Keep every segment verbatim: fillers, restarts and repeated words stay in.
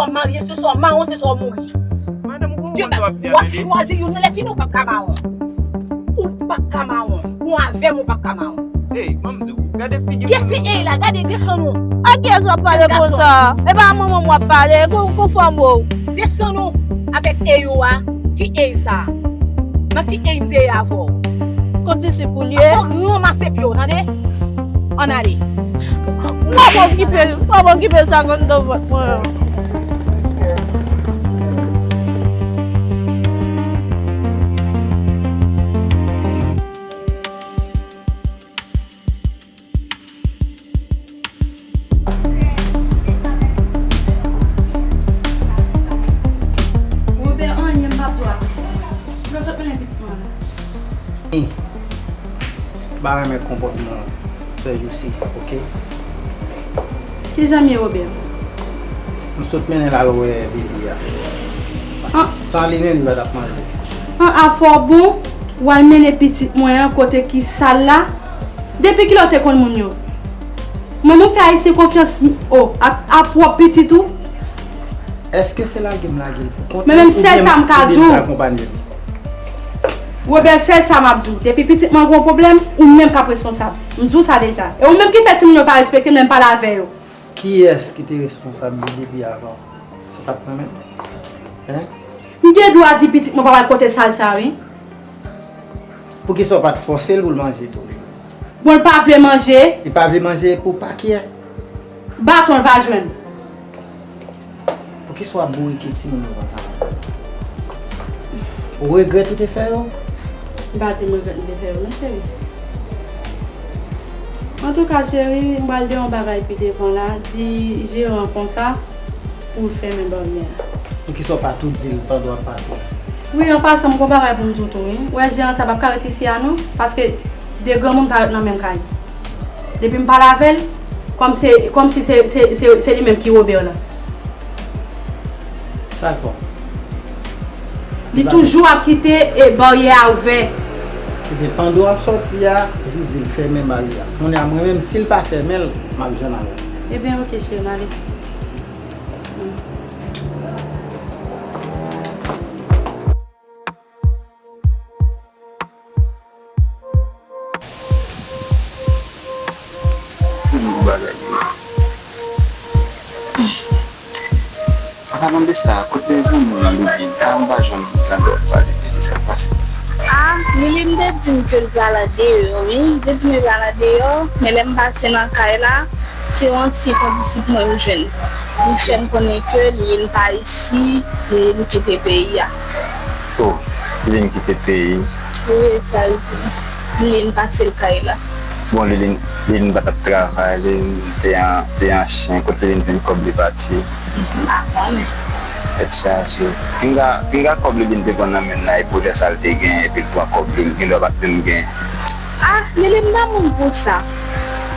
swa w marye, se swa w mawon, se swa w mouri. Madanm, ou konprann sa w ap di a, w ap chwazi youn nan lè fini, ou p ap ka mawon. Ou p ap ka mawon. Ou avè m, ou p ap ka mawon. Ey, ban m di w, gade figi m. Kiyès ki ey la? Gade, desann ou. A kiyès w ap pale konsa? E pa manman m w ap pale, kon, konfòme w. Desann ou avèk ey ou a. Ki ey sa? Nan ki ey m te ye avè w? Kot disip ou l ye? Fò w ranmase pye w, tande? Ann ale. M p ap okipe l, m p ap okipe sa k anndan vant mwen an. Wobè, anyen m p ap di w a pitit mwen. Kote w sot mennen pitit mwen an la? M pa renmen konpòtman sè Youssy, oke? Kijan m ye, Wobè? M sot mennen l al wè Bibi a. Paske san li menm, li pa t ap manje. An, a fò bon, w al mennen pitit mwen an kote ki sal la? Depi kilè w te konn moun yo? Mwen, mwen fè Ayisyen konfyans, o, a, a pwòp pitit ou? Èske se lage m lage l pou kont mwen, oubyen, oubyen m ka akonpaye l? Men menm sèl sa m ka di w. Wobè, sèl sa m ap di w. Depi pitit mwen gen yon pwoblèm, ou menm k ap responsab. M di w sa deja. E ou menm ki fè timoun yo pa respekte m lè m pale avè yo. Kiyès ki te responsab li depi avan? Sa t ap pèmèt? Hein? M gen dwa di pitit mwen pa pral kote sal sa, wi. Poukisa w pa t fòse l pou l manje tou? Bon, l pa vle manje. Li pa vle manje pou pa kiyè? Baton l pa jwenn. Poukisa w ap bourike timoun yo konsa? Ou regrèt ou te fè yo? M pa di m regrèt m te fè yo, non, cheri. Antouka, cheri, m pral di yon bagay pi devan la. Di jeran konsa pou l fèmen baryè a. Poukisa w pa tou di l pandan w ap pase? Wi, an pasan, m gon bagay pou m di w tou, wi. Ou wè, jeran sa p ap ka ret isi a, non. Paske de granmoun pa ret nan menm kay. Depi m pale avè l, kòm se, kòmsi se, se, se, se li menm ki Wobè la. Sa l fè w? Li toujou ap kite, e, baryè a ouvè. Ebyen, pandan w ap sòti a, jis di l fèmen baryè a. Kounye a, mwen menm, si l pa fèmen l, m ap jwenn avè l. Ebyen, oke, cheri, m ale. Se yon bagay yo. An palan de sa, kote zanmi w lan Lili? An m pa janm tande w ap pale de li, sa k pase? Ah, Lili m te di m ke l pral andeyò, wi. Li te di m li pral andeyò, men lè m pase nan kay la, se yon ansyen kondisip mwen m jwenn. Li fè m konnen ke li vin pa isi, li vin kite peyi a. Oh, li vin kite peyi. Wi, sa l di m. Li vin pase l kay la. Bon, Liline, Liline pa t ap travay, Liline te an, te an chen, kot Liline jwenn kòb li pati? M pa konnen. Tèt chaje. Pinga, pinga kòb Liline te pran nan men l la, e pwojè sa l te gen, epi l pran kòb li, li gendwa pa t menm gen. Ah, Liline pa moun pou sa.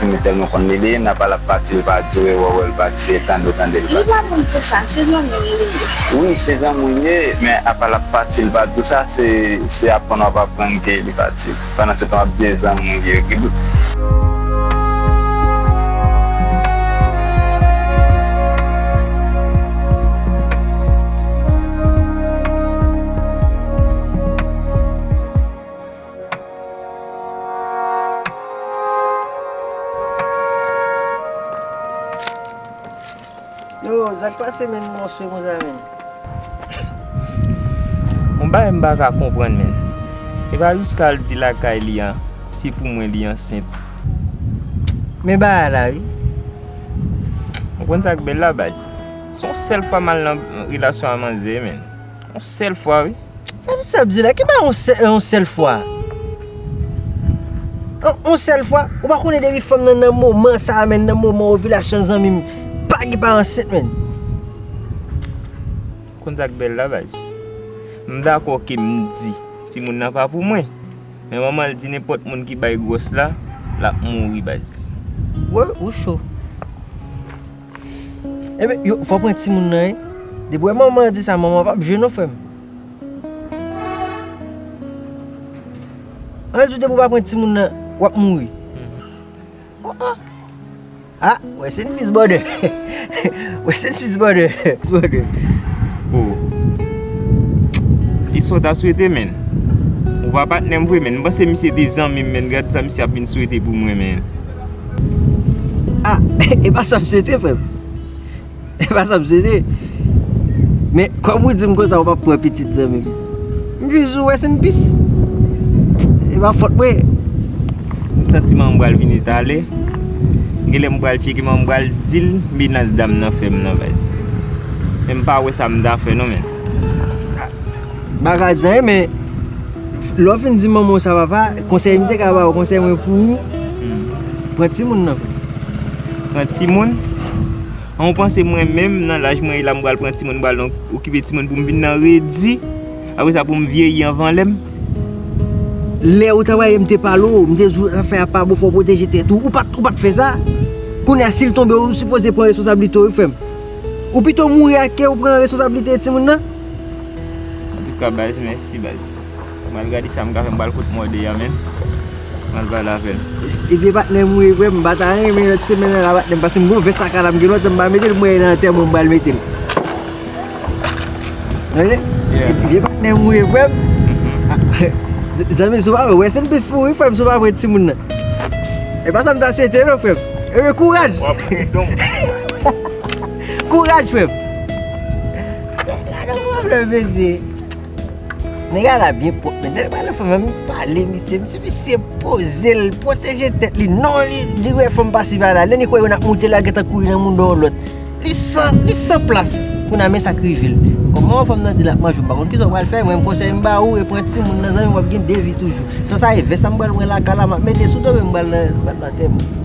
M tèlman konn Liline, apa l ap pati, l pa di w, e wè w wè l pati, e tande w tande l pati. Li pa moun pou sa, se zanmi m li ye. Wi, se zanmi w ye, men apa l ap pati, l pa di w sa, se, se aprann w ap aprann ke li pati. Pandan se tan w ap di e zanmi w ye yo ki bout. Yo, sa k pase menm mòso konsa menm? Yon bagay m pa ka konprann menm. E pa jiska l di lakay li an, se pou mwen li ansent. Men bagay la wi. Ou konn sa k bèl la baz? Se yon sèl fwa m al nan relasyon a manzè menm. Yon sèl fwa wi. Sa, sa ap di la, ki pa yon sè-, yon sèl fwa? Yon, yon sèl fwa? Ou pa konnen depi fanm nan nan moman sa a, menn, nan moman ovilasyon zanmi m, pa gen pa ansent, menn. Konn sa k bèl la, baz? M dakò ke m di timoun nan pa pou mwen, men manman l di nenpòt moun ki bay gwòs la, l ap mouri, baz. Wè, ou cho. Enben, yo, fò pran timoun nan, wi. Depi w wè manman an di sa, manman an p ap jwe non, frè m. An di w depi w pa pran timoun nan, w ap mouri. Oh, oh. Ah, rest in peace, brother. Rest in peace, brother. Brother. Oh. E sa w ta swete, menn? Ou pa patnè m vre, menn. M panse misye te zanmi m, menn. Gad sa misye ap vin swete pou mwen, menn. Ah, e pa sa m swete, frè m. E pa sa m swete. Men, kòm ou di m konsa, ou p ap pran pitit zanmi m. M jis di w rest in peace. E pa fòt mwen. M santi m pral vini talè. Genlè m pral tcheke, m pral di l menas dam nan fè m nan, baz. Men m pa wè sa m ta fè non, menn. M pa ka di anyen, men lè w fin di manman w sa, papa, konsèy m te ka ba w, konsèy mwen pou ou, pran timoun nan, frè. Pran timoun? An, ou panse mwen menm, nan laj mwen ye la, m pral pran timoun, m pral okipe timoun pou m vin nan redi? Apre sa, pou m vyeyi anvan lè m? Lè ou ta pale, m te pale w, m te di w zafè a pa bon, fò w pwoteje tèt ou. Ou pa t, ou pa t fè sa. Kounye a, si l tonbe, ou sipoze pran responsablite w, wi, frè m. Ou pito mouri ak kè ou pran responsablite timoun nan. Antouka, baz, mèsi, baz. M pral gade sa m ka fè, m pral kot mòde a, menn. M pral pale avè l. E vye patnè m wi, frè m, m pa ta renmen lòt semèn nan la, patnè m, paske m gon vès ak ala m gen lontan m pa mete l, mwen nan antèman m pral mete l. Tande? Yeah. E vye patnè m wi, frè m. Mhm. Ah, zanmi, si w pa pran, rest in peace pou ou, wi, frè m, si w pa pran timoun nan. E pa sa m ta swete, non, frè m. E men kouraj! W ap ri, donk. Kouraj, frè m. Gade yon pwoblèm, mesye. Nèg la byen pwòp, men lè l pale anfan, men m pale, misye, m di misye poze l, pwoteje tèt li. Non, li, li wè fanm pase pa la. Lè li kwè youn ap moute, l al gentan kouri nan mouda yon lòt. Li san, li san plas. Kounye a, men sa k rive l. Kòman fanm nan di l ap manje, m pa konn kisa w pral fè, mwen, m konsèy m ba ou, e pran timoun nan, zanmi, w ap gen de vi toujou. San sa, e vès sa m pral pran lakay la, m ap mete sou do, men m pral nan, m pral nan antèman.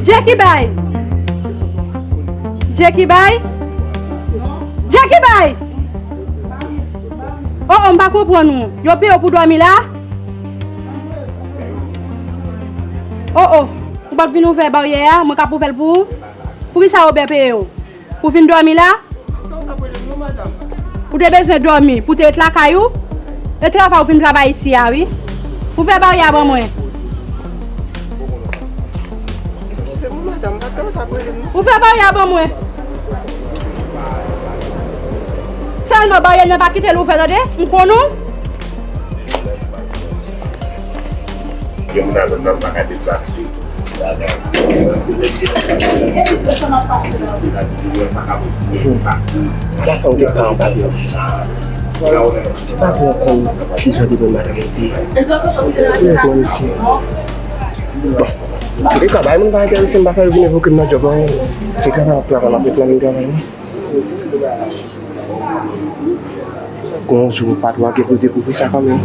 Djeki bay! Djeki bay! Djeki bay! Oh, oh, m pa konprann ou. Yo peye w pou dòmi la? Oh, oh, ou p ap vin ouvè baryè a, mwen k ap ouvè l pou ou? Poukisa Wobè peye w? Pou vin dòmi la? Ou te bezwen dòmi pou te ret lakay ou? E travay ou vin travay isi a, wi. Ouvè baryè a ban mwen. Ouvè baryè a ban mwen. Sèlman baryè nan pa kite l ouvè, tande? M konn ou. Gen moun nan zòn nan pa ka deplase. Ala fè w te pa anba vyolans. Se pa pou w konn kijan de moun maltrete. Ou konn isi. Bon. Antouka, bay moun pa enterese m, pa fè yo vin evoke m nan djòb anyen. Se travay m ap travay, m ap reklame travay mwen. Gon jou patwon an gen pou dekouvri sa kanmenm.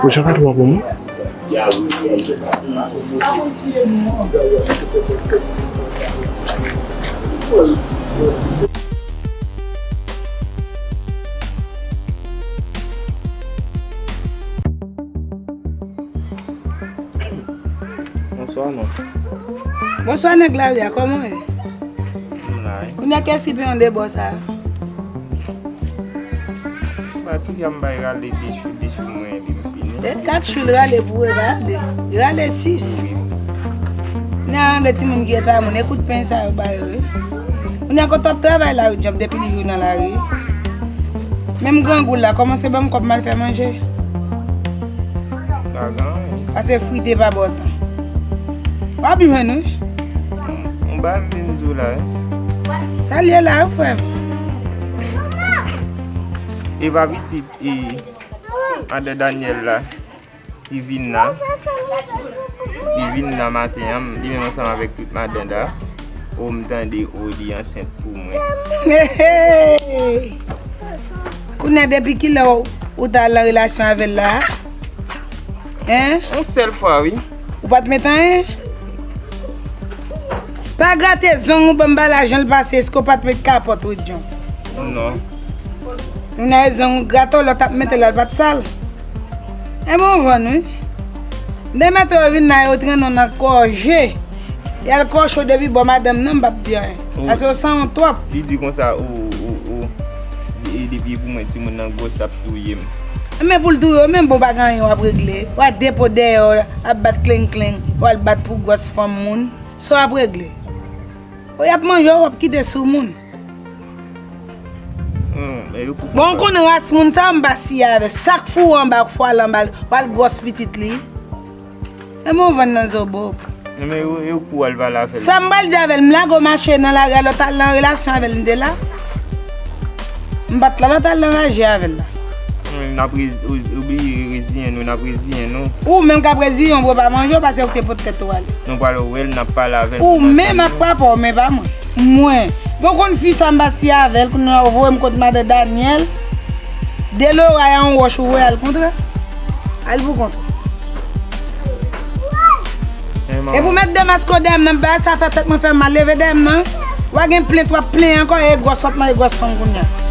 Bonjou patwon an pou mwen. Bonswa, non. Bonswa, nèg lari a, kòman w ye? M la, wi. Kounye a, kiyès ki peye yon de bò sa a? Fatige a m bay rale de chou, de chou mwen, epi m fini. E kat chou l rale pou ou, e pa de. Li rale sis. Wi. Kounye a, yon de timoun ki rete a moun, e kout peny sa yo ba yo, wi. Kounye a, kote w ap travay la, wi, djòb depi li jou nan lari. Menm grangou l la, kòmanse ban m kòb m al fè manje. Pa gen anyen. Pase frite pa bò tan. W ap jwenn, wi. Yon bagay m vin di w la, wi. Sa l ye la, wi, frè m? E pa pitit, e, madan Daniel la, ki vin la. Li vin nan maten an, li menm ansanm avèk tout madanm la. O, m tande, o, li ansent pou mwen. Hey, hey! Kounye a, depi kilè w, ou t al nan relasyon avè l la a? Hein? Yon sèl fwa, wi. Ou pa t met anyen? Pa grate zong ou, ban m pale a jan l pase, èske w pa t met kapòt, Widion? Non. Ou nan zong ou grate w, lè w t ap mete l la, l pa t sal? Enben w vann, wi. Demen tou yo vin la, yo trennen w nan kòje. Y al kòche w depi bò madanm nan, m p ap di anyen. Paske w sanwont twòp. Li di konsa, ou, ou, ou, e depi pou mwen, timoun nan gwòs, l ap touye m. Men pou l touye w, menm bon pa gen anyen w ap regle. W a depo dèyè w, ap bat kleng kleng, w al bat pou gwòs fanm moun. Sa w ap regle? Ou y ap manje w, w ap kite sou moun. Bon, ou konn ras moun sa, m pa siye avè. Sa k fou anba, k fwa l anba, w al gwòs pitit li. Enben w vann nan zobo. Men yo, yo pou al pale avè l. Sa m pral di avè l, m lage w mache nan lari a, lè w t al nan relasyon avè l, m te la. M pa t la, lè w t al nan raje avè l la. N ap rezi-, ou-, oubli reziyen nou, n ap reziyen nou. Ou menm k ap reziyen w, bro, pa manje w, paske ou te pot tèt ou ale. Nou pral wè l, n ap pale avè l. Ou menm ak papa w, men pa mwen. Mwen. Bon, konn fi sa m pa siye avè l, kounye a ou voye m kot madan Daniel. Delora a yon wòch ou voye al kontre. Al pou kont ou. E pou mèt demaske w dèyè m nan, bagay sa fè tèt mwen fè mal, leve dèyè m nan. W a gen plent, w ap plenyen ankò, e gwòs w ap manje gwòs fanm kounye a.